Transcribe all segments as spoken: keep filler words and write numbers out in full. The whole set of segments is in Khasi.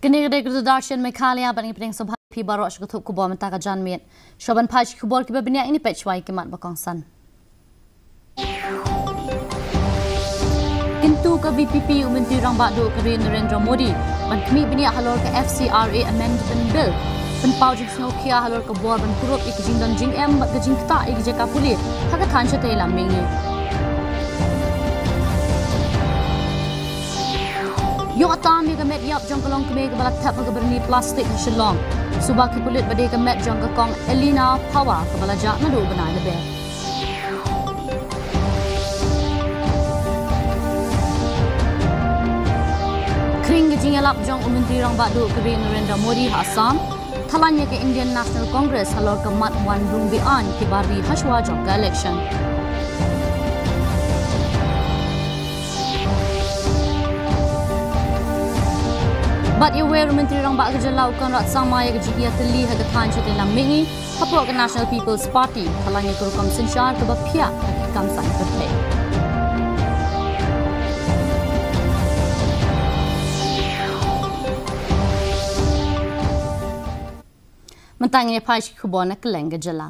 Kane ka dei ka Doordarshan Meghalaya, bad ngi pdiang sngewbha ïa phi baroh sha ka thup khubor mynta ka janmiet. Shuwa ban phai sha ki khubor kiba bniah, ngin ïa peit shuwa ïa ki mat ba kongsan. Kyntu ka V P P u Myntri Rangbah Duh ka ri Narendra Modi ban khmih bniah halor ka F C R A Amendment Bill. Pynpaw jingsngewkhia halor ka bor ban kurup ïa ka jingdon jingem bad ka jingktah ïa ki jaka pule ha ka thaiñ shatei lam mihngi. Ïoh tam ïa ka met ïap jong ka longkmie kaba la thep ha ka byrni plastik ha Shillong. Suba ki pulit ba dei ka met jong ka kong Elena Phawa kaba la jah naduh u bnai Lber. Khring ka jingïalap jong u Myntri Rangbah Duh ka ri Narendra Modi ha Assam. Thalan ïa ka Indian National Congress halor ka mat wan rung beaiñ kiba ri hashwa jong ka election. Bad ïawer u Myntri Rangbah ka jylla u Conrad Sangma ïa ka jingïatylli ha ka thaiñ shatei lam mihngi hapoh ka National People's Party, thalan ïa ka rukom synshar kaba phiah ha ki kam saiñ pyrthei. Mynta ngin ïa phai sha ki khubor na kylleng ka jylla.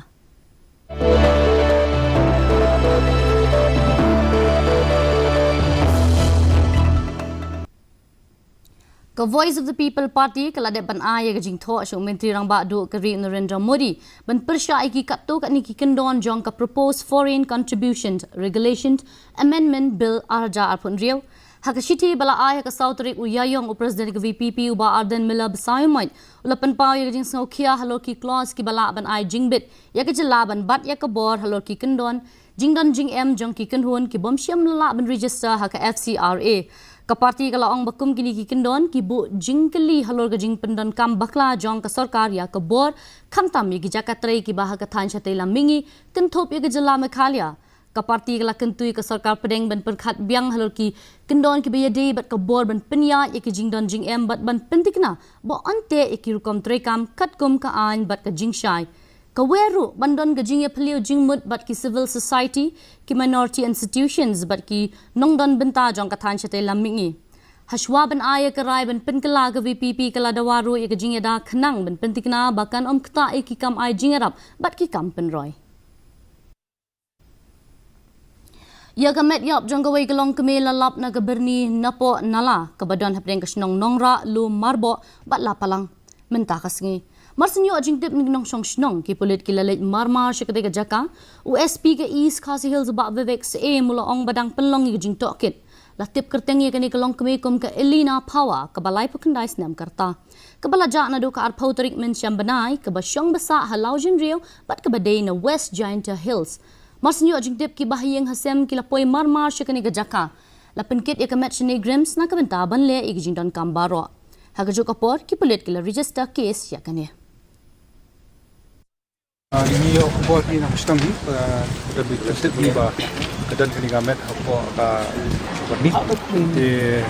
Ka Voice of the People Party ka la dep ban ai ïa ka jingthoh sha u Myntri Rangbah Duh ka ri Narendra Modi ban pyrshah ïa ki katto katne ki kyndon jong ka Proposed Foreign Contributions Regulation Amendment Bill ar hajar arphew hynriew. Ha ka shithi ba la ai ha ka saw tarik u Ïaïong, u President ka V P P u Bah Ardent Miller Basaiawmoit u la pynpaw ïa ka jingsngewkhia halor ki clause kiba lah ban ai jingbit ïa ka jylla ban bat ïa ka bor halor ki kyndon jingdon jingem jong ki kynhun ki bym shym la lah ban register ha ka F C R A. Ka party ka la ong ba kum kine ki kyndon ki buh jingkylli halor ka jingpyndonkam bakla jong ka sorkar ïa ka bor, khamtam ïa ki jaka trei kiba ha ka thaiñ shatei lam mihngi, kynthup ïa ka jylla Meghalaya. Ka party ka la kyntu ïa ka sorkar pdeng ban pyrkhat biang halor ki kyndon kiba ïadei bad ka bor ban pynïaid ïa ki jingdon jingem bad ban pynthikna ba yn teh ïa ki rukom treikam katkum ka aiñ bad ka jingshai. Ka wer ruh ban don ka jingïaphylliew jingmut bad ki civil society, ki minority institutions bad ki nongdon bynta jong ka thaiñ shatei lam mihngi. Hashwa ban ai ïa ka rai ban pynkylla, ka V P P ka la dawa ruh ïa ka jingïada khnang ban pynthikna ba kan ym ktah ïa ki kam ai jingïarap bad ki kam pynroi. Ïa ka met ïap jong kawei ka longkmie la lap na ka byrni Napoh Nala kaba don hapdeng ka shnong Nongrah, Lum Marboh bad Lapalang mynta ka sngi. Mar shu ïoh jingtip na ki nongshong shnong, ki pulit ki la leit marmar sha katei ka jaka. U S P ka East Khasi Hills, Bah Vivek Syiem, u la ong ba dang pynlong ïa ka jingtohkit. La tip kyrteng ïa kane ka longkmie kum ka Elena Phawa kaba laiphew khyndai snem ka rta, kaba la jah naduh ka arphew tarik mynshem bnai, kaba shong ba sah ha Lawjynriew bad kaba dei na West Jaintia Hills. Mar shu ïoh jingtip, ki bahaïing hasem ki la poi marmar sha kane ka jaka. La pynkit ïa ka met sha NEIGRIHMS na ka bynta ban leh ïa ki jingdonkam baroh. Ha kajuh ka por ki pulit ki la register case ïa kane. Ah, ngi ïoh khubor hi na ka shnong hi, ah, ka don, ka don kane ka met hapoh ka Warni. Te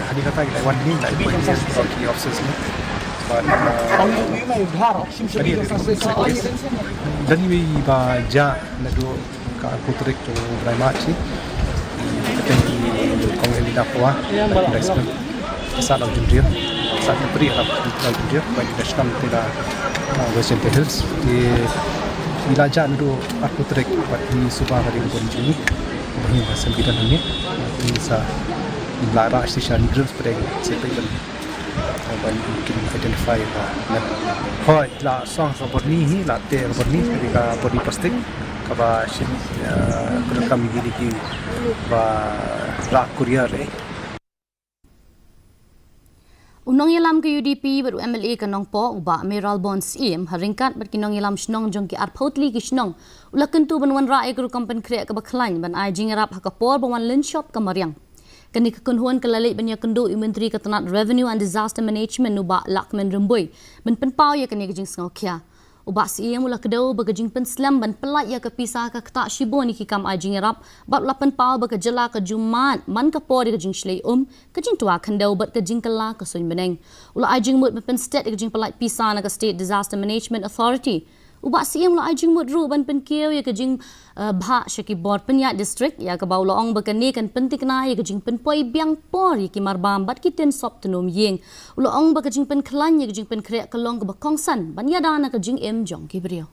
hadien kata ngi la wan hi, la wan hi hapoh ki officers ni. Bad, ah, hadien, don iwei ba jah naduh ka arphew tarik jong u bnai March hi. Kyrteng i Kong Elena Phawa, khyndai snem. Sah Lawjynriew, sah Kyntrih, Lawjynriew, ba i dei shnong te na, ah, West Jaintia Hills. Te i la jah naduh arphew tarik, bad hi suba ka dei ka bor jong ngi. Ba hi ka sem ki don hangne. Te sa i la rah shisha NEIGRIHMS pdeng, sa pdeng ban, ban kin identify ka met. Hooid, la song ka bor ni hi, la teh ka bor ni, ka dei ka bor ni plastik kaba shim, ah, ka donkam ïa kine kiba rah courier eh. U nongïalam ka U D P bad u M L A ka Nongpoh, u Bah Mayralborn Syiem, ha ryngkat bad ki nongïalam shnong jong ki arphew tylli ki shnong, u la kyntu ban wanrah ïa ka rukom pynkhreh kaba khlaiñ ban ai jingïarap ha ka por ba wan lynshop ka mariang. Kane ka kynhun ka la leit ban ïakynduh ïa u Myntri ka tnat Revenue and Disaster Management, u Bah Lahkmen Rymbui, ban pynpaw ïa kane ka jingsngewkhia. U Bah Syiem u la kdew ba ka jingpynslem ban pyllait ïa ka pisa ka ktah shibun ïa ki kam ai jingïarap, bad u la pynpaw ba ka jylla ka ju mad man ka por ïa ka jingshlei um, ka jingtwa khyndew bad ka jingkylla ka suiñ bneng. U la ai jingmut ban pynstet ïa ka jingpyllait pisa na ka State Disaster Management Authority. U Bah Syiem u la ai jingmut ruh ban pynkiew ïa ka jing, eh, bhah sha ki bor pynïaid district, ïa kaba u la ong ba kane kan pynthikna ïa ka jingpynpoi biang por ïa ki marbam bad ki tynsop tnum ïing. U la ong ba ka jingpynkhlaiñ ïa ka jingpynkhreh ka long kaba kongsan ban ïada na ka jingim jong ki briew.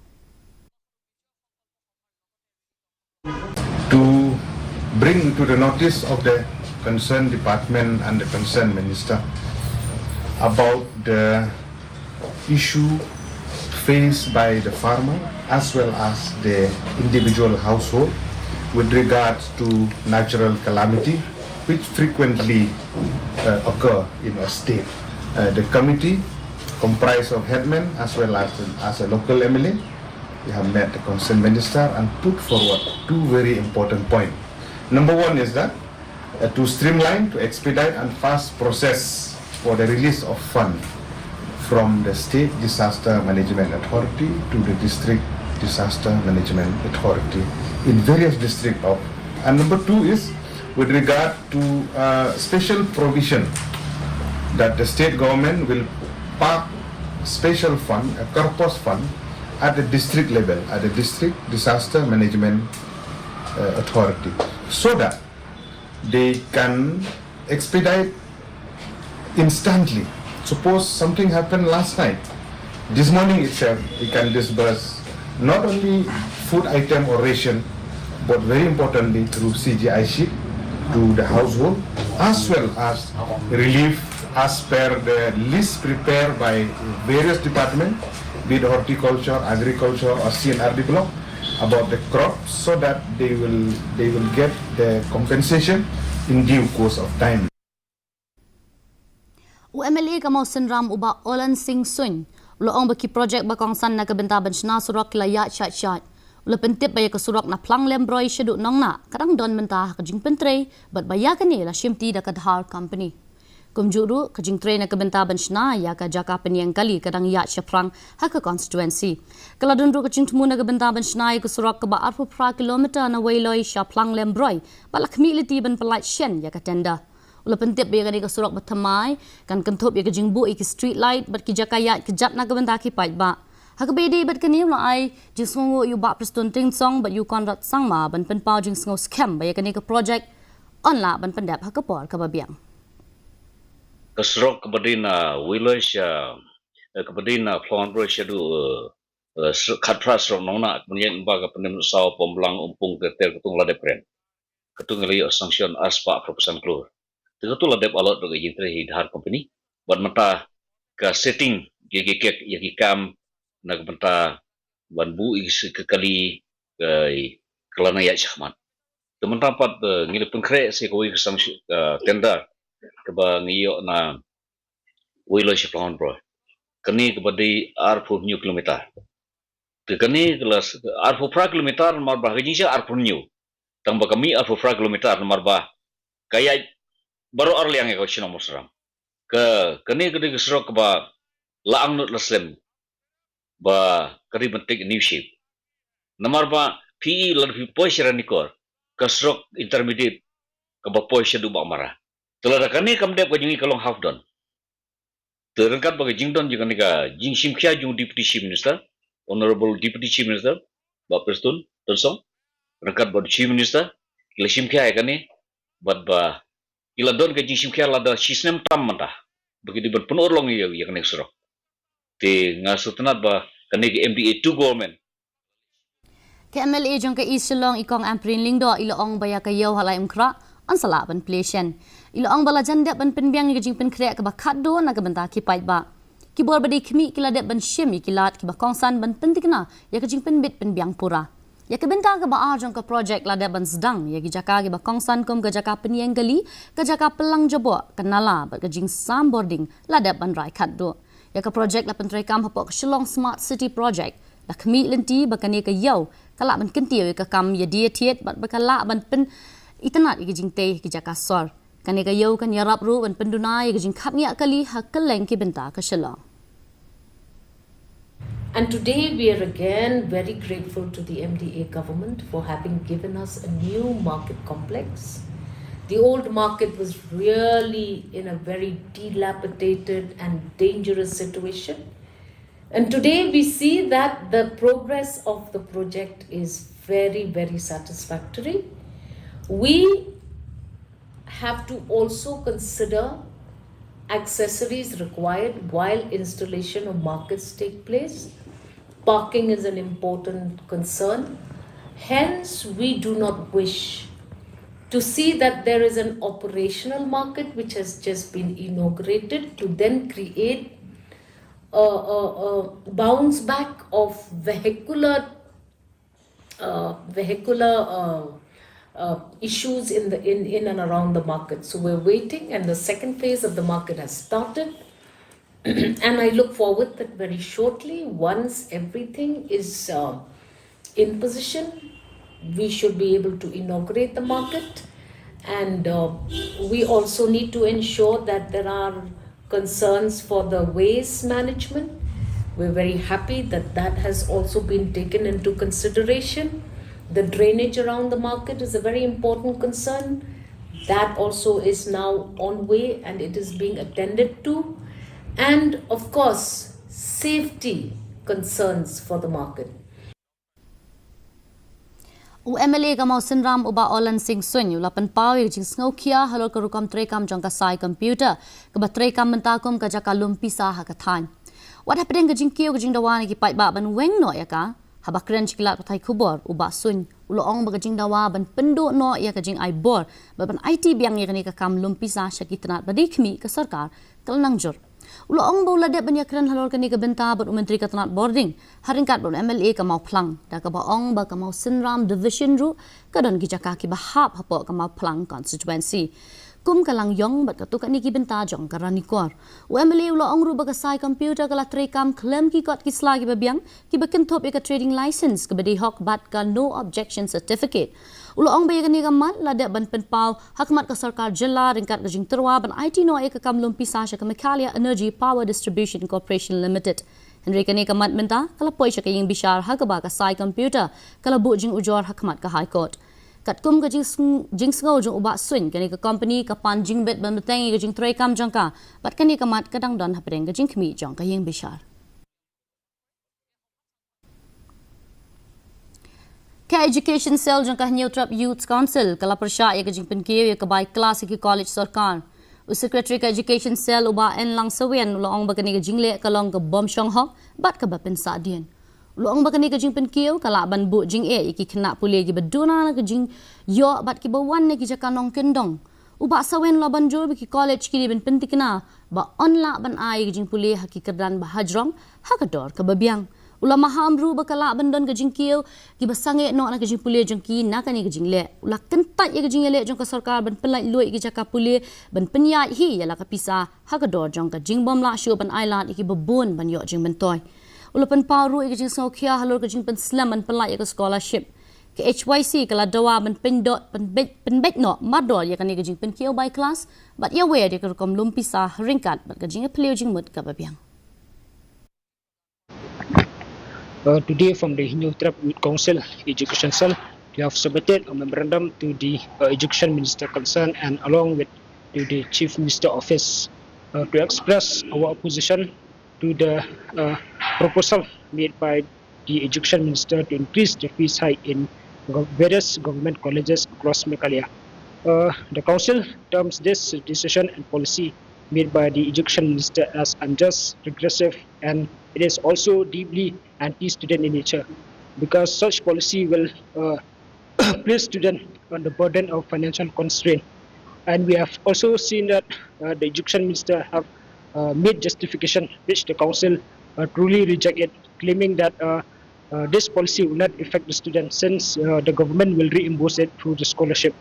To bring to the notice of the concerned department and the concerned minister about the issue faced by the farmer as well as the individual household with regards to natural calamity which frequently, uh, occur in a state. Uh, the committee comprised of headmen as well as, as a local M L A, we have met the concerned minister and put forward two very important points. Number one is that, uh, to streamline, to expedite and fast process for the release of fund from the State Disaster Management Authority to the District Disaster Management Authority in various district of, and number two is with regard to, uh, special provision that the state government will park special fund, a corpus fund, at the district level, at the District Disaster Management, uh, Authority, so that they can expedite instantly. Suppose something happened last night, this morning itself, we can disburse not only food item or ration, but very importantly through C G I sheet to the household, as well as relief as per the list prepared by various departments, be it horticulture, agriculture, or C and R D block, about the crops, so that they will, they will get the compensation in due course of time. U M L A ka Mawsynram u Bah Olan Singh Suin u la ong ba ki projek ba kongsan na ka bynta ban shna surok ki la ïaid shait shait. U la pyntip ba ïa ka surok na Phlang Lembroi shaduh Nongnah ka dang don mynta ha ka jingpyntrei bad ba ïa kane la shimti da ka Dhar Company. Kumjuh ruh ka jingtrei na ka bynta ban shna ïa ka jaka pynïeng kali ka dang ïaid shaphrang ha ka constituency. Ka la don ruh ka jingthmu na ka bynta ban shna ïa ka surok kaba arphew phra kilometer na Weiloi sha Phlang Lembroi bad la khmih lynti ban pyllait shen ïa ka tender. U la pyntip ba ïa kane ka surok ba thymmai kan kynthup ïa ka jingbuh ïa ki street light bad ki jaka ïaid kjat na ka bynta ki paidbah. Ha kaba ïadei bad kane u la ai jingsngewnguh ïa u Bah Prestone Tynsong bad ïa u Conrad Sangma ban pynpaw jingsngew skhem ba ïa kane ka projek yn lah ban pyndep ha ka por kaba biang. Ka surok kaba dei na Weiloi sha, eh, kaba dei na Phlang Lembroi shaduh, eh, eh, khatphra surok Nongnah, kaba ïeng ba ka Pynemritsaw, Pamblang, Umpung, Terter, Katung la dep kren. Katung la ïoh sanction arspah arphew san klur. Te katung la dep allot ruh ka jingtrei hi Dhar Company. Bad mynta ka setting ïa ki kek ïa ki kam na ka bynta ban buh ïa ki kali ka la nang ïaid shakhmat. Te mynta pat, eh, ngi la pynkhreh sa kawei ka sanction, eh, tender kaba ngi ïoh na Weiloi sha Phlang Lembroi. Kane kaba dei arphew hynñiew kilometer. Te kane ka la arphew phra kilometer namar ba ka jingshah arphew hynñiew. Tang ba ka mih arphew phra kilometer namar ba ka ïaid baroh arliang ïa ka shnong Mawsynram. Ka, kane ka dei ka surok kaba la angnud la slem ba ka dei ban take a new shape. Namar ba phi i lada phi poi sha Ranikor ka surok intermediate kaba poi shaduh Baghmara. Te lada kane kam dep ka jong ngi ka long half done. Te ryngkat bad ka jingdon jong kane ka jingshim khia jong u Deputy Chief Minister, Honourable Deputy Chief Minister Bah Prestone Tynsong, ryngkat bad u Chief Minister, ki la shim khia ïa kane bad ba ki la don ka jingshim khia lada shisnem tam mynta ba ki dei ban pynurlong ïa, ïa kane ka surok. Te nga sngewtynnat ba kane ka M D A two government. Ka M L A jong ka East Shillong i Kong Ampareen Lyngdoh i la ong ba ïa ka ïew ha Laitumkhrah yn sa lah ban plie shen. I la ong ba la jan dep ban pynbiang ïa ka jingpynkhreh kaba khatduh na ka bynta ki paidbah. Ki bor ba dei khmih ki la dep ban shim ïa ki lad kiba kongsan ban pynthikna ïa ka jingpynbit pynbiang pura. Ïa ka bynta kaba ar jong ka projek la dep ban sdang ïa ki jaka kiba kongsan kum ka jaka pynïeng kali, ka jaka pyllang jaboh, ka nala bad ka jingsam bording la dep ban rai khatduh. Ïa ka projek la pyntreikam hapoh ka Shillong Smart City Project. La khmih lynti ba kane ka ïew ka lah ban kyntiew ïa ka kam ïadie thied bad ba ka lah ban pynitynnad ïa ka jingtei ha ki jaka sor. Kane ka ïew kan ïarap ruh ban pynduna ïa ka jingkhapngiah kali ha kylleng ki bynta ka Shillong. And today we are again very grateful to the M D A government for having given us a new market complex. The old market was really in a very dilapidated and dangerous situation. And today we see that the progress of the project is very, very satisfactory. We have to also consider accessories required while installation of markets take place. Parking is an important concern. Hence, we do not wish to see that there is an operational market which has just been inaugurated to then create a, a, a bounce back of vehicular uh, vehicular uh, uh, issues in the in, in and around the market. So we're waiting, and the second phase of the market has started. And I look forward that very shortly, once everything is uh, in position, we should be able to inaugurate the market. And uh, we also need to ensure that there are concerns for the waste management. We're very happy that that has also been taken into consideration. The drainage around the market is a very important concern. That also is now on way and it is being attended to. And of course, safety concerns for the market. U MLA ka Mawsynram u Bah Orland Singh Suin u la pynpaw ïa ka jingsngewkhia halor ka rukom treikam jong ka Sai Computer kaba treikam mynta kum ka jaka lum pisa ha ka thaiñ. Wat hapdeng ka jingkiew ka jingdawa na ki paidbah ban weng noh ïa ka, haba kren sha ki lad pathai khubor u Bah Suin u la ong ba ka jingdawa ban pynduh noh ïa ka jingai bor bad ban aiti biang ïa kane ka kam lum pisa sha ki tnat ba dei khmih ka sorkar ka la nang jur. U la ong ba u la dep ban ïakren halor kane ka bynta bad u Myntri ka tnat bording ha ryngkat bad u MLA ka Mawphlang, da kaba ong ba ka Mawsynram Division ruh ka don ki jaka kiba hap hapoh ka Mawphlang constituency, kum ka Langïong bad katto katne ki bynta jong ka Ranikor. U MLA u la ong ruh ba ka Sai Computer ka la treikam khlem ki kot ki sla kiba biang kiba kynthup ïa ka trading license kaba dei hok bad ka no objection certificate. U la ong ba ïa kane ka mat la dep ban pynpaw ha khmat ka sorkar jylla ryngkat ka jingtyrwa ban aiti noh ïa ka kam lum pisa sha ka Meghalaya Energy Power Distribution Corporation Limited. Hynrei kane ka mat mynta ka la poi sha ka ïing bishar ha kaba ka Sai Computer ka la buh jingujor ha khmat ka High Court. Katkum ka jingsngew jong u Bah Suin, kane ka company ka pan jingbit ban bteng ïa ka jingtreikam jong ka bad kane ka mat ka dang don hapdeng ka jingkhmih jong ka ïing bishar. Ka Education Cell jong ka Hynñiewtrep Youth Council ka la pyrshah ïa ka jingpynkiew ïa ka bai klas ha ki college sorkar. U Secretary ka Education Cell u Bah Enlang Sawien u la ong ba kane ka jingleh ka long ka bym shong hok bad kaba pynsahdien. U la ong ba kane ka jingpynkiew ka lah ban buh jingeh ïa ki khynnah pule kiba duna na ka jingïoh bad kiba wan na ki jaka nongkyndong. U Bah Sawien u la ban jur ba ki college ki dei ban pyntikna ba yn lah ban ai ka jingpule ha ki kyrdan ba hajrong ha ka dor kaba biang. U la maham ruh ba ka lah ban don ka jingkiew kiba sangeh noh na ka jingpule jong ki na kane ka jingleh. U la kyntait ïa ka jingïaleh jong ka sorkar ban pynlait luid ïa ki jaka pule ban pynïaid hi ïa la ka pisa ha ka dor jong ka jingbym lah shuh ban ailad ïa kiba bun ban ïoh jingmyntoi. U la pynpaw ruh ïa ka jingsngewkhia halor ka jingpynslem ban pynlait ïa ka scholarship. Ka H Y C ka la dawa ban pynbeit noh mardor ïa kane ka jingpynkiew bai klas bad ïawer ïa ka rukom lum pisa ryngkat bad ka jingïaphylliew jingmut kaba biang. Uh, today from the Hynñiewtrep Youth Council Education Cell, we have submitted a memorandum to the uh, Education Minister concerned and along with to the Chief Minister Office uh, to express our opposition to the uh, proposal made by the Education Minister to increase the fees hike in various government colleges across Meghalaya. Uh, the Council terms this decision and policy made by the Education Minister as unjust, regressive, and it is also deeply anti-student in nature, because such policy will uh, place students on the burden of financial constraint. And we have also seen that uh, the Education Minister have uh, made justification which the council uh, truly reject it, claiming that uh, uh, this policy will not affect the students since uh, the government will reimburse it through the scholarship.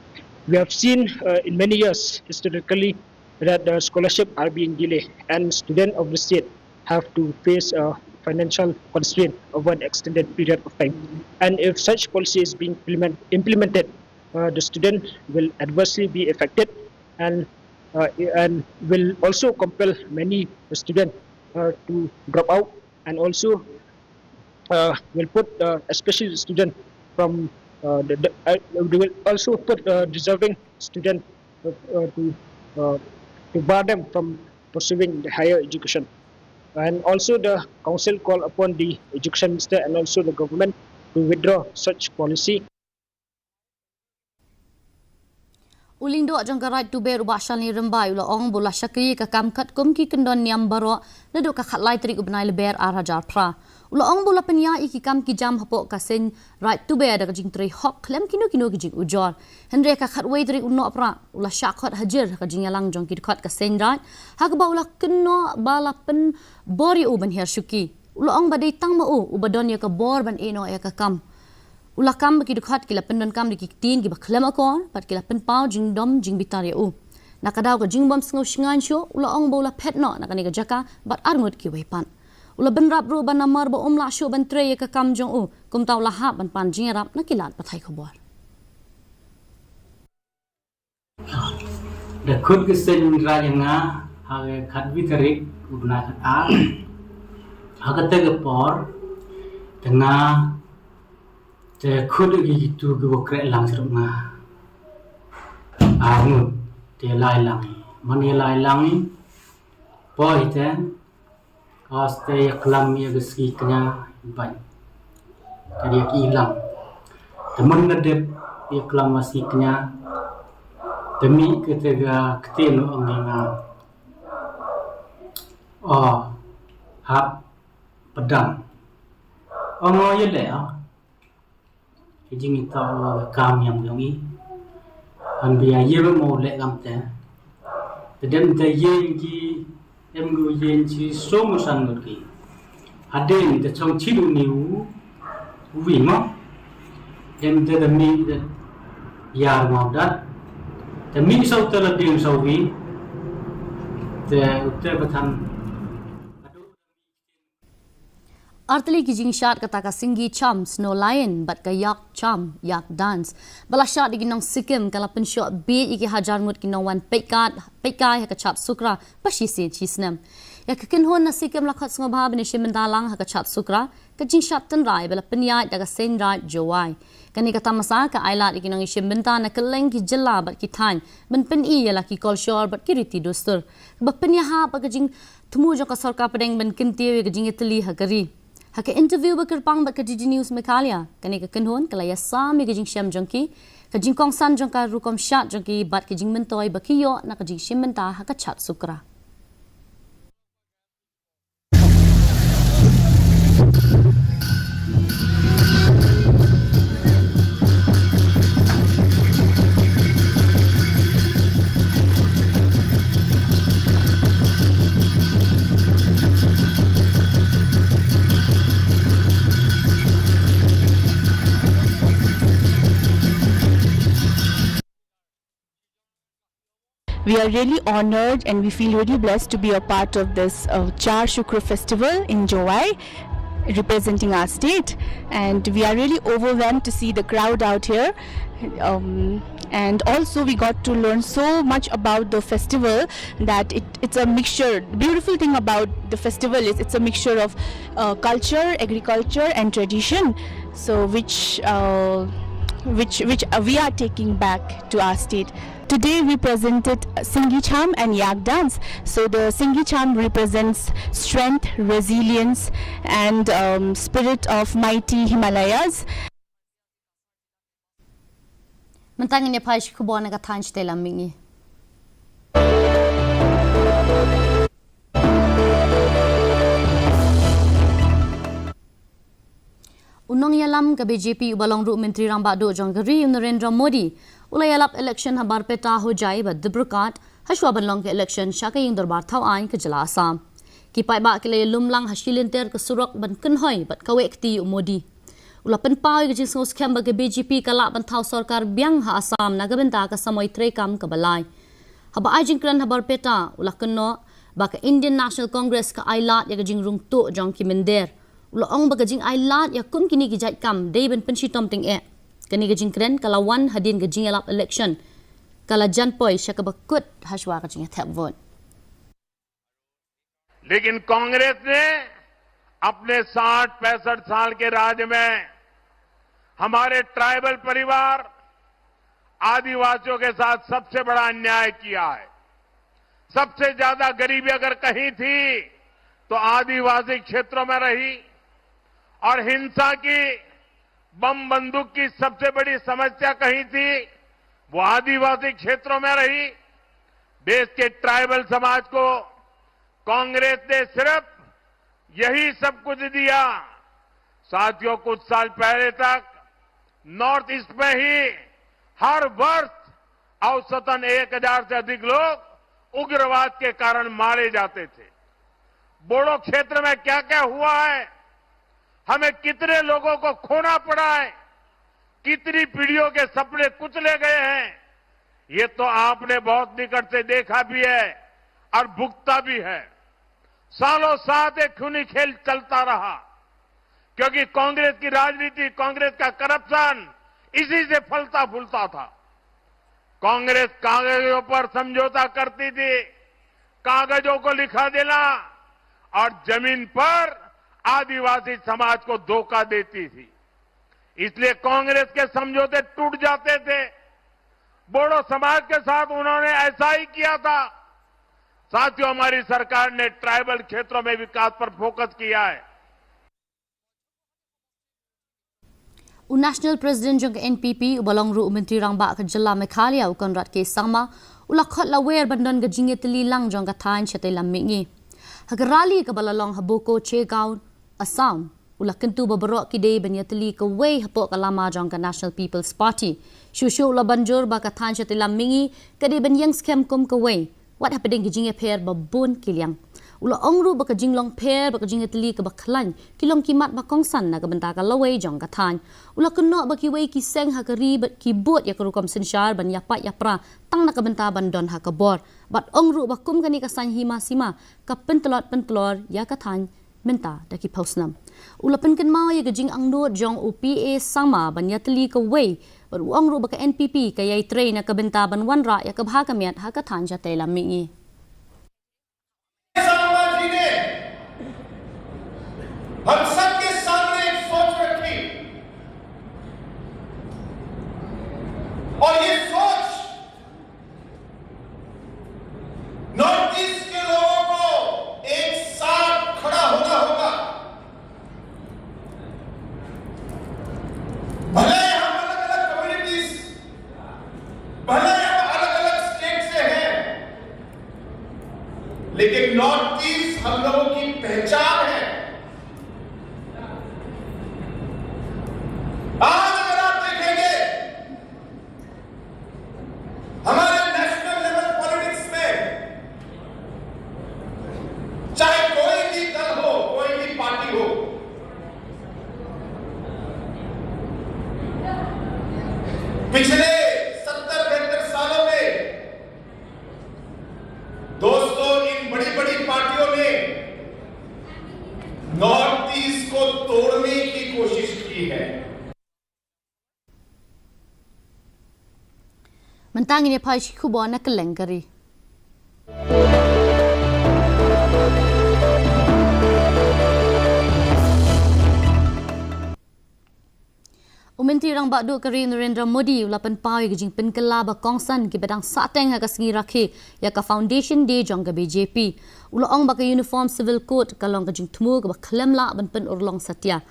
We have seen uh, in many years historically that the scholarship are being delayed and students of the state have to face a financial constraint over an extended period of time. And if such policy is being implement, implemented, uh, the student will adversely be affected and uh, and will also compel many students uh, to drop out and also uh, will put uh, especially students from uh, the, the, uh, they will also put uh, deserving students uh, uh, to uh, to bar them from pursuing the higher education. And also the council call upon the education minister and also the government to withdraw such policy. U Lyngdoh jong ka Raid Tuber u Bah Shanli Rymbai u la ong ba u la shakri ïa ka kam katkum ki kyndon niam baroh naduh ka khatlai tarik u bnai Lber ar hajar phra. U la ong ba u la pynïaid ïa ki kam ki jam hapoh ka seng Raid Tuber da ka jingtrei hok khlem kino kino ki jingujor. Hynrei ha ka khatwei tarik u Nohprah u la shah khot hajir ha ka jingïalang jong ki dkhot ka seng Raid, ha kaba u la kynnoh ba la pynbor ïa u ban hiar shuki. U la ong ba dei tang ma u uba don ïa ka bor ban ïehnoh ïa ka kam. U la kam ba ki dkhot ki la pyndonkam da ki ktien kiba khlem akor bad ki la pynpaw jingdom jingbitar ïa u. Na ka daw ka jingbym sngewshngaiñ shuh, u la ong ba u la phet noh na kane ka jaka bad arngut kiwei pat. U la bynrap ruh ba namar ba um lah shuh ban trei ïa ka kam jong u, kumta u la hap ban pan jingïarap na ki lad pathai khubor. Da khut ka seng Raid ïa nga ha ka khatwei tarik u bnai khatar. Ha kata ka por te nga te khut ïa kitu kiba kreh lang shuh nga. Arngut te lai lang. Man ïa lai lang i poi te Aste ïa klam ïa ka sngi kñia ban. Ka dei ka ilang. Te myn ka dep ïa klam ïa ka sngi kñia. Te mih kata ka ktien u ong ïa nga. O hap padang. Ong o ïa leh o. Ki jingïathoh ka kam ïa jong i. Han bia ïa ba mo leh kam te. Te dem te ïeng ki em gu ïeng chi so mo san ngut ki. Hadien te chong chi du ni u wi mo. Em te te mi te yar mo dat. Te mi so te la dien so wi. Te u te ba than. Artylli ki jingshad kata ka Singgi Cham, Snow Lion, bad ka Yak Cham, Yak Dance. Ba la shad da ki nong Sikkim ka la pynshoh bieit ïa ki hajar ngut ki nongwan peit kat, peit kai ha ka Chat Sukra, ba shisien shisnem. Ïa ka kynhun na Sikkim la khot sngewbha ban ïashim bynta lang ha ka Chat Sukra, ka jingshad tynrai ba la pynïaid da ka Seng Raid Jowai. Kane ka tamasa ka ailad ïa ki nongïashim bynta na kylleng ki jylla bad ki thaiñ, ban pyni ïa la ki kolshor bad ki riti dustur. Kaba pynïahap ha ka jing thmu jong ka sorkar pdeng ban kyntiew ïa ka jingïatylli ha ka ri. Ha ka interview ba kyrpang bad ka D D News Meghalaya, kane ka kynhun ka la ïasam ïa ka jingshem jong ki, ka jingkongsan jong ka rukom shad jong ki bad ka jingmyntoi ba ki ïoh na ka jingshim bynta ha ka Chat Sukra. We are really honored and we feel really blessed to be a part of this uh, Char Shukra festival in Jowai, representing our state. And we are really overwhelmed to see the crowd out here. Um, and also, we got to learn so much about the festival that it, it's a mixture. The beautiful thing about the festival is it's a mixture of uh, culture, agriculture, and tradition. So, which uh, which which uh, we are taking back to our state. Today we presented Singgi Cham and Yak Dance. So the Singgi Cham represents strength, resilience, and um, spirit of mighty Himalayas. Mynta ngin ïa phai sha ki khubor na ka thaiñ shatei lam mihngi. U nongïalam ka B J P uba long ruh Myntri Rangbah Duh jong ka ri u Narendra Modi u la ïalap election ha Barpeta, Hojai bad Dibrugarh hashwa ban long ka election sha ka ïing dorbar thaw aiñ ka jylla Assam. Ki paidbah ki la ïalum lang ha shilynter ka surok ban kynhoi bad kawek kti ïa u Modi. U la pynpaw ïa ka jingsngewskhem ba ka B J P ka lah ban thaw sorkar biang ha Assam na ka bynta ka samoi treikam kaba lai. Haba ai jingkren ha Barpeta u la kynnoh ba ka Indian National Congress ka ai lad ïa ka jingrung tuh jong ki mynder. U la ong ba ka jingai lad ïa kum kine ki jait kam dei ban pynshitom tyngeh. Kane ka jingkren ka la wan hadien ka jingïalap election ka la jan poi sha kaba kut hashwa ka jingïathep vote. लेकिन कांग्रेस ने अपने साठ पैंसठ साल के राज में हमारे ट्राइबल परिवार, आदिवासियों के साथ सबसे बड़ा अन्याय किया है। सबसे ज्यादा गरीबी अगर कहीं थी, तो आदिवासी क्षेत्रों में रही और हिंसा की, बम बंदूक की सबसे बड़ी समस्या कहीं थी, वो आदिवासी क्षेत्रों में रही। देश के ट्राइबल समाज को कांग्रेस ने सिर्फ यही सब कुछ दिया। साथियों, कुछ साल पहले तक नॉर्थ ईस्ट में ही हर वर्ष औसतन एक हज़ार से अधिक लोग उग्रवाद के कारण मारे जाते थे। बोडो क्षेत्र में क्या क्या हुआ है, हमें कितने लोगों को खोना पड़ा है, कितनी पीढ़ियों के सपने कुचले गए हैं, ये तो आपने बहुत निकट से देखा भी है और भुगता भी है। सालों साथ एक खूनी खेल चलता रहा, क्योंकि कांग्रेस की राजनीति, कांग्रेस का करप्शन इसी से फलता फूलता था। कांग्रेस कागजों पर समझौता करती थी, कागजों को लिखा देना, और जमीन पर आदिवासी समाज को धोखा देती थी। इसलिए कांग्रेस के समझौते टूट जाते थे। बोडो समाज के साथ उन्होंने ऐसा ही किया था। साथियों, हमारी सरकार ने ट्राइबल क्षेत्रों में विकास पर फोकस किया है। U National President jong ka N P P, uba long ruh u Myntri Rangbah ka Jylla Meghalaya, u Conrad K Sangma, u la khot la wer ban don ka jingïatylli lang jong ka thaiñ shatei lam mihngi. Ha ka rally kaba la long ha Bokachigaon, Assam, u la kyntu ba baroh ki dei ban ïatylli kawei hapoh ka lama jong ka National People's Party. Shuh shuh u la ban jur ba ka thaiñ shatei lam mihngi ka dei ban ïeng skhem kum kawei, wat hapdeng ki jingïapher ba bun ki liang. U la ong ruh ba ka jinglong pher bad ka jingïatylli kaba khlaiñ ki long ki mat ba kongsan na ka bynta ka lawei jong ka thaiñ. U la kynnoh ba kiwei ki seng ha ka ri bad ki bud ïa ka rukom synshar ban ïapait ïapra tang na ka bynta ban don ha ka bor. Bad ong ruh ba kum kane ka saiñ hima sima ka pyntlot pyntlor ïa ka thaiñ mynta da ki phew snem. U la pynkynmaw ïa ka jingangnud jong u P A Sangma ban ïatylli kawei, bad u ong ruh ba ka N P P ka ïai trei na ka bynta ban wanrah ïa ka bha ka miat ha ka thaiñ shatei lam mihngi. Sangma जी ने हम सबके सामने एक सोच रखी और ये सोच नॉर्थ ईस्ट के लोगों को एक साथ खड़ा होना होगा। भले हम अलग अलग कम्युनिटीज, भले हम अलग अलग स्टेट से हैं, लेकिन नॉर्थ ईस्ट हम लोगों की पहचान है। आज अगर आप देखेंगे हमारे नेशनल लेवल पॉलिटिक्स में चाहे कोई भी दल हो, कोई भी पार्टी हो, पिछले सत्तर बहत्तर सालों में दोस्तों, इन बड़ी बड़ी पार्टियों ने नॉर्थ ईस्ट को तोड़ने की कोशिश की है। Mynta ngin ïa phai sha ki khubor na kylleng ka ri. U Myntri Rangbah Duh ka ri Narendra Modi u la pynpaw ïa ka jingpynkylla ba kongsan kiba dang sahteng ha ka sngi Rakhi ïa ka Foundation Day jong ka B J P. U la ong ba ka Uniform Civil Code ka long ka jingthmu kaba khlem lah ban pynurlong satia.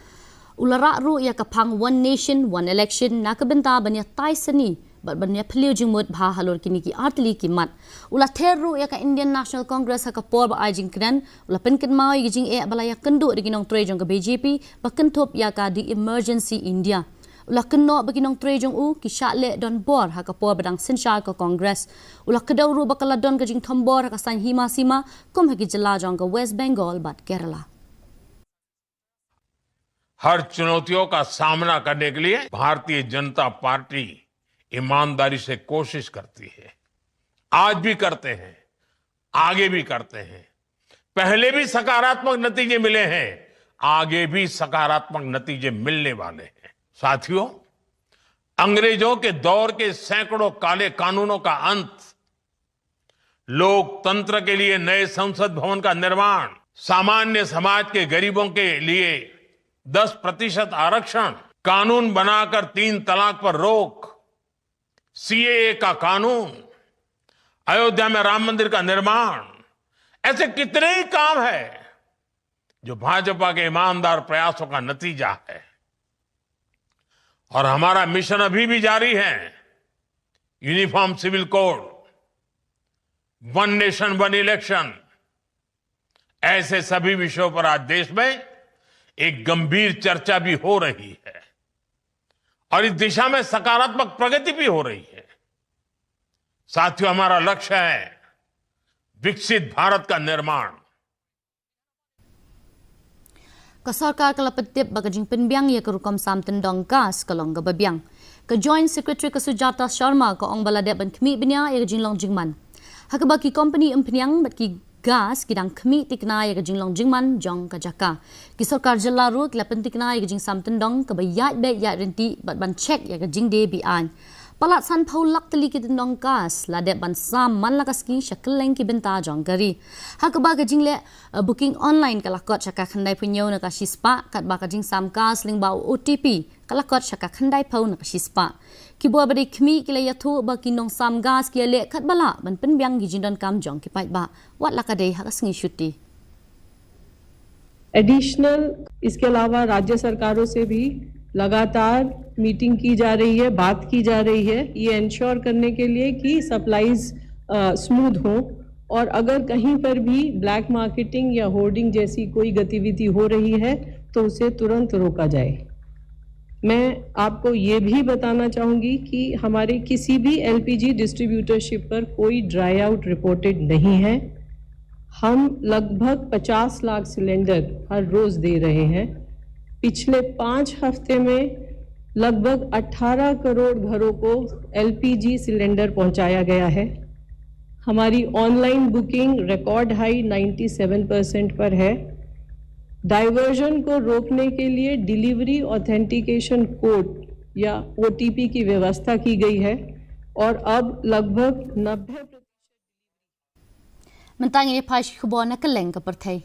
U la rah ruh ïa ka phang One Nation, One Election na ka bynta ban ïatai sani bad ban ïaphylliew jingmut bha halor kine ki artylli ki mat. U la ther ruh ïa ka Indian National Congress ha ka por ba ai jingkren, u la pynkynmaw ïa ki jingeh ba la ïakynduh da ki nongtrei jong ka B J P ba kynthup ïa ka The Emergency India. U la kynnoh ba ki nongtrei jong u ki shah leh donbor ha ka por ba dang synshar ka Congress. U la kdew ruh ba ka la don ka jingthombor ha ka saiñ hima sima kum ha ki jylla jong ka West Bengal bad Kerala. हर चुनौतियों का सामना करने के लिए भारतीय जनता पार्टी ईमानदारी से कोशिश करती है। आज भी करते हैं, आगे भी करते हैं। पहले भी सकारात्मक नतीजे मिले हैं, आगे भी सकारात्मक नतीजे मिलने वाले हैं। साथियों, अंग्रेजों के दौर के सैकड़ों काले कानूनों का अंत, लोकतंत्र के लिए नए संसद भवन का निर्माण, सामान्य समाज के गरीबों के लिए दस प्रतिशत आरक्षण, कानून बनाकर तीन तलाक पर रोक, सीएए का कानून, अयोध्या में राम मंदिर का निर्माण, ऐसे कितने ही काम हैं जो भाजपा के ईमानदार प्रयासों का नतीजा है। और हमारा मिशन अभी भी जारी है। Uniform civil code, one nation one election, ऐसे सभी विषयों पर आज देश में एक गंभीर चर्चा भी हो रही है और इस दिशा में सकारात्मक प्रगति भी हो रही है। साथियों, हमारा लक्ष्य है विकसित भारत का निर्माण। Ka sorkar ka la pyntip ba ka jingpynbiang ïa ka rukom sam tyndong gas ka long kaba biang. Ka Joint Secretary ka Sujata Sharma ka ong ba la dep ban khmih bniah ïa ka jinglong jingman. Ha kaba ki kompani umphniang bad ki gas ki dang khmih tikna ïa ka jinglong jingman jong ka jaka. Ki sorkar jylla ruh ki la pyntikna ïa ka jingsam tyndong kaba ïaid beit ïaid ryntih bad ban check ïa ka jingdie be-aiñ. Palat sanphew lak tylli ki tyndong gas la dep ban sam man la ka sngi sha kylleng ki bynta jong ka ri. Ha kaba ka jingleh, eh, booking online ka la kot sha ka khyndaiphew na ka shispah, katba ka jingsam gas lyngba u O T P ka la kot sha ka khyndaiphew na ka shispah. Ki bor ba dei khmih ki la ïathuh ba ki nongsam gas ki ïaleh katba lah ban pynbiang ki jingdonkam jong ki paidbah, wat la ka dei ha ka sngi shuti. Additional, इसके अलावा राज्य सरकारों से भी लगातार मीटिंग की जा रही है, बात की जा रही है, ये इंश्योर करने के लिए कि सप्लाईज स्मूथ हों, और अगर कहीं पर भी ब्लैक मार्केटिंग या होर्डिंग जैसी कोई गतिविधि हो रही है, तो उसे तुरंत रोका जाए। मैं आपको ये भी बताना चाहूँगी कि हमारे किसी भी एलपीजी डिस्ट्रीब्यूटरशिप पर कोई ड्राई आउट रिपोर्टेड नहीं है। हम लगभग पचास लाख सिलेंडर हर रोज दे रहे हैं। पिछले पाँच हफ्ते में लगभग अठारह करोड़ घरों को एलपीजी सिलेंडर पहुंचाया गया है। हमारी online booking record high ninety seven percent पर है। डायवर्जन को रोकने के लिए डिलीवरी ऑथेंटिकेशन कोड या ओटीपी की व्यवस्था की गई है और अब लगभग नब्बे Mynta ngin ïa phai sha ki khubor na kylleng ka pyrthei.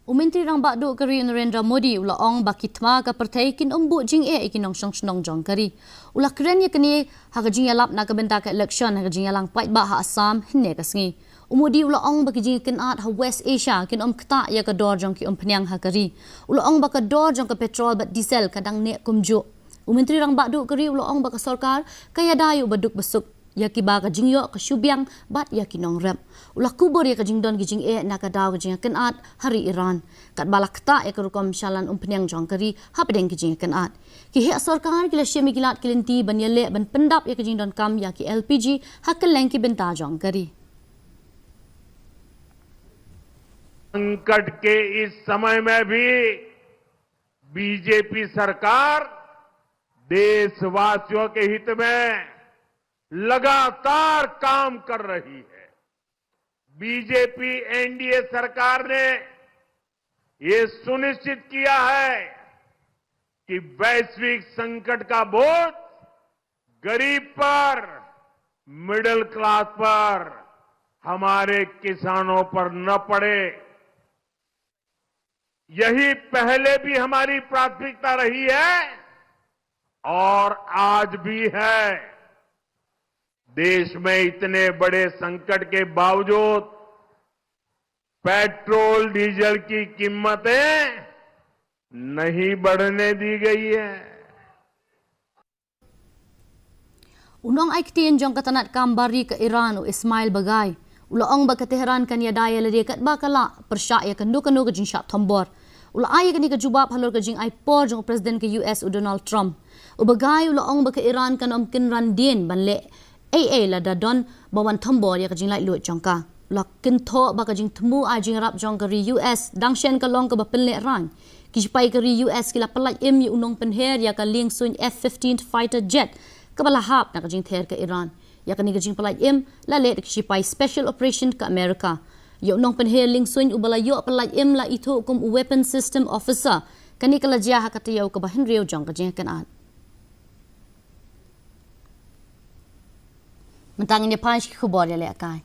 U Myntri Rangbah Duh ka ri Narendra Modi u la ong ba ki thma ka pyrthei kin ym buh jingeh ïa ki nongshong shnong jong ka ri. U la kren ïa kane ha ka jingïalap na ka bynta ka election ha ka jingïalang paidbah ha Assam hynne ka sngi. U Modi u la ong ba ki jingïakynad ha West Asia kin ym ktah ïa ka dor jong ki umphniang ha ka ri. U la ong ba ka dor jong ka petrol bad diesel ka dang neh kumjuh. U Myntri Rangbah Duh ka ri u la ong ba ka sorkar ka ïada ïa u baduk basuk ïa kiba ka jingïoh ka shu biang bad ïa ki nongrep. U la kubur ïa ka jingdon ki jingeh na ka daw ka jingïakynad ha ri Iran, katba la ktah ïa ka rukom shalan umphniang jong ka ri hapdeng ki jingïakynad. Ki heh sorkar ki la shim ïa ki lad ki lynti ban ïaleh ban pyndap ïa ka jingdonkam ïa ki L P G ha kylleng ki bynta jong ka ri. संकट के इस समय में भी बीजेपी सरकार देशवासियों के हित में लगातार काम कर रही है। बीजेपी एनडीए सरकार ने ये सुनिश्चित किया है कि वैश्विक संकट का बोझ गरीब पर, मिडिल क्लास पर, हमारे किसानों पर न पड़े। यही पहले भी हमारी प्राथमिकता रही है और आज भी है। देश में इतने बड़े संकट के बावजूद पेट्रोल डीजल की कीमतें नहीं बढ़ने दी गई है। U nongai ktien jong ka tnad kam bar ri ka Iran u Ismail Baghai u la ong ba ka Tehran kan ïada ïa lade katba ka lah pyrshah ïa kano kano ka jingshah thombor. U la ai ïa kane ka jubab halor ka jingai por jong u President ka U S u Donald Trump. U Baghai u la ong ba ka Iran kan ym kynran dien ban leh ei ei lada don ba wan thombor ïa ka jinglaitluid jong ka. U la kynthoh ba ka jingthmu ai jingïarap jong ka ri U S dang shen ka long kaba pynlehrain. Ki shipai ka ri U S ki la pyllait im ïa u nongpynher ïa ka liengsuiñ F fifteen fighter jet kaba la hap na ka jingther ka Iran. Ïa kane ka jingpyllait im la leh da ki shipai Special Operation ka America. Ïa u nongpynher liengsuiñ uba la ïoh pyllait im la ithuh kum u Weapon System Officer. Kane ka la jia ha ka taïew kaba hynriew jong ka jingïakynad. Mynta ngin ïa phai sha ki khubor ïalehkai.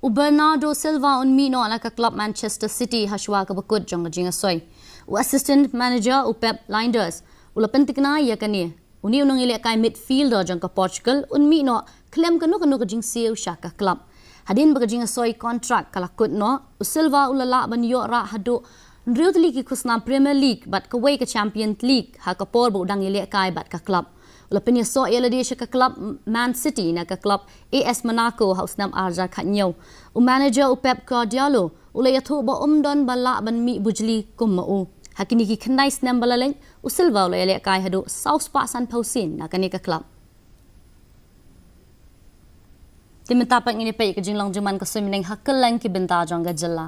U Bernardo Silva un mih noh na ka club Manchester City hashwa ka bakut jong ka jingasoi. U assistant manager u Pep Lijnders u la pyntikna ïa kane. Une u nongïalehkai midfielder jong ka Portugal un mih noh khlem kano kano ka jingsiew sha ka club. Hadien ba ka jingasoi kontrak ka la kut noh, u Silva u la lah ban ïoh rah haduh hynriew tylli ki khusnam Premier League bad kawei ka Champions League ha ka por ba u dang ïalehkai bad ka club. U la pynïasoh ïa lade sha ka club Man City na ka club A S Monaco ha u snem ar hajar khathynñiew. U manager u Pep Guardiola u la ïathuh ba um don ba lah ban mih bujli kum ma u. Ha kine ki khyndai snem ba la leit, u Silva u la ïalehkai haduh saw spah sanphew sien na kane ka club. Te mynta pat ngin ïa peit ka jinglong jingman ka suiñ bneng ha kylleng ki bynta jong ka jylla.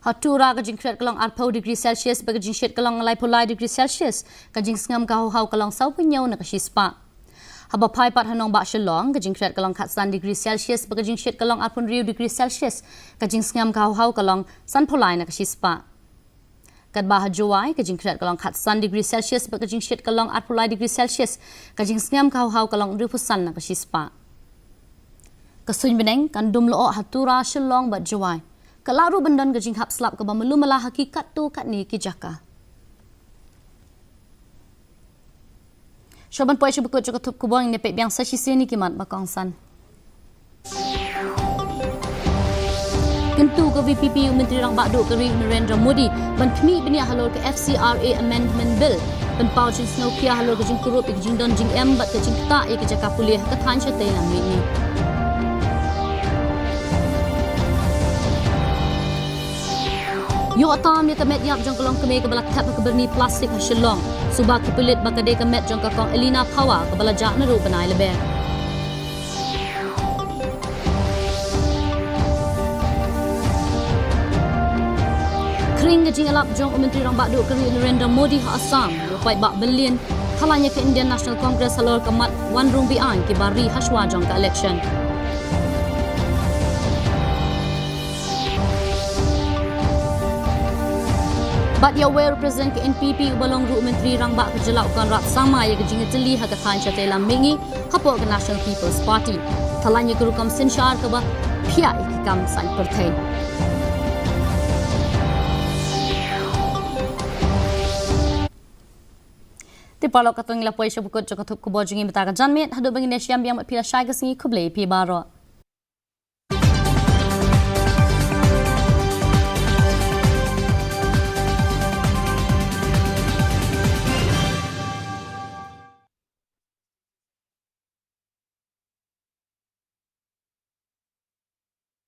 Ha Tura ka jingkhriat ka long arphew degree Celsius bad ka jingshit ka long laiphew lai degree Celsius, ka jingsngem ka hawhaw ka long sawphew hynñiew na ka shispah. Haba phai pat ha nongbah Shillong, ka jingkhriat ka long khatsan degree Celsius bad ka jingshit ka long arphew hynriew degree Celsius, ka jingsngem ka hawhaw ka long sanphew lai na ka shispah. Katba ha Jowai, ka jingkhriat ka long khatsan degree Celsius bad ka jingshit ka long arphew lai degree Celsius, ka jingsngem ka hawhaw ka long hynriewphew san na ka shispah. Ka suiñ bneng kan dum lyoh ha Tura, Shillong bad Jowai. Ka lah ruh ban don ka jinghap slap kaba malu mala ha ki katto katne ki jaka. Shuwa ban poi sha bakut jong ka thup khubor, ngin ïa peit biang sa shisien ïa ki mat ba kongsan. Kyntu ka V P P u Myntri Rangbah Duh ka ri Narendra Modi ban khmih bniah halor ka F C R A Amendment Bill, pynpaw jingsngewkhia halor ka jingkurup ïa ka jingdon jingem bad ka jingktah ïa ka jaka pule ha ka thaiñ shatei lam mihngi. Ïoh tam ïa ka met ïap jong ka longkmie kaba la thep ha ka byrni plastik ha Shillong. Suba ki pulit ba ka dei ka met jong ka Kong Elena Phawa kaba la jah naduh bnai Lber. Khring ka jingïalap jong u Myntri Rangbah Duh ka ri Narendra Modi ha Assam, u paidbah Berlin, thalan ïa ka Indian National Congress halor ka mat wan rung beaiñ kiba ri hashwa jong ka election. Bad ïa uwei u President ka N P P uba long ruh u Myntri Rangbah ka jylla u Conrad Sangma ïa ka jingïatylli ha ka thaiñ shatei lam mihngi hapoh ka National People's Party. Thalan ïa ka rukom synshar kaba phiah ïa ki kam saiñ pyrthei. Te paralok, katto ngi la poi sha bakut jong ka thup khubor jong ngi mynta ka janmiet, haduh ba ngin ïashem biang bad phi lashai ka sngi, khublei phi baroh.